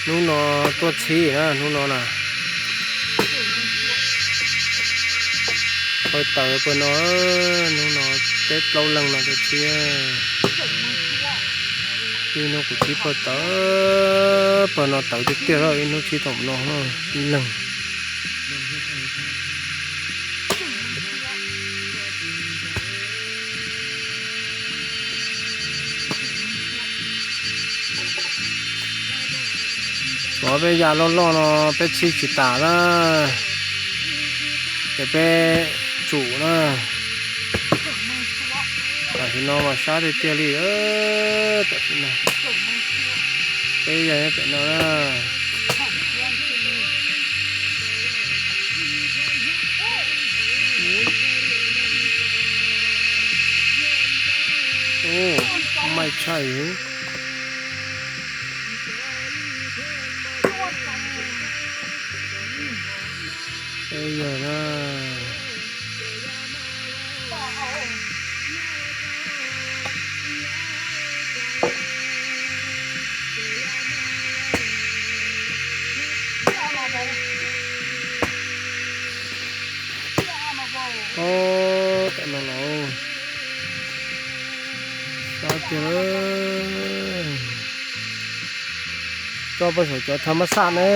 Hnub no tuaj txhib na, hnub no na. Pawg tawv pawg no, hnub no peb plaub leeg no tuaj txhib. Ib hnub kuv txhib pawg tawv, pawg no tawv tiag tiag, ib hnub txhib thaum no ib leeg. Tshuav peb yam loj loj no peb txhib tsis tas na, ces peb tsum na. Tam sim no mas sab tiag tiag li, tam sim no. Peb yam pem no na. Maij tshaj. Peb yam na. Tam no los sab tiag. Tso pawg saum cov tha mab xaj na.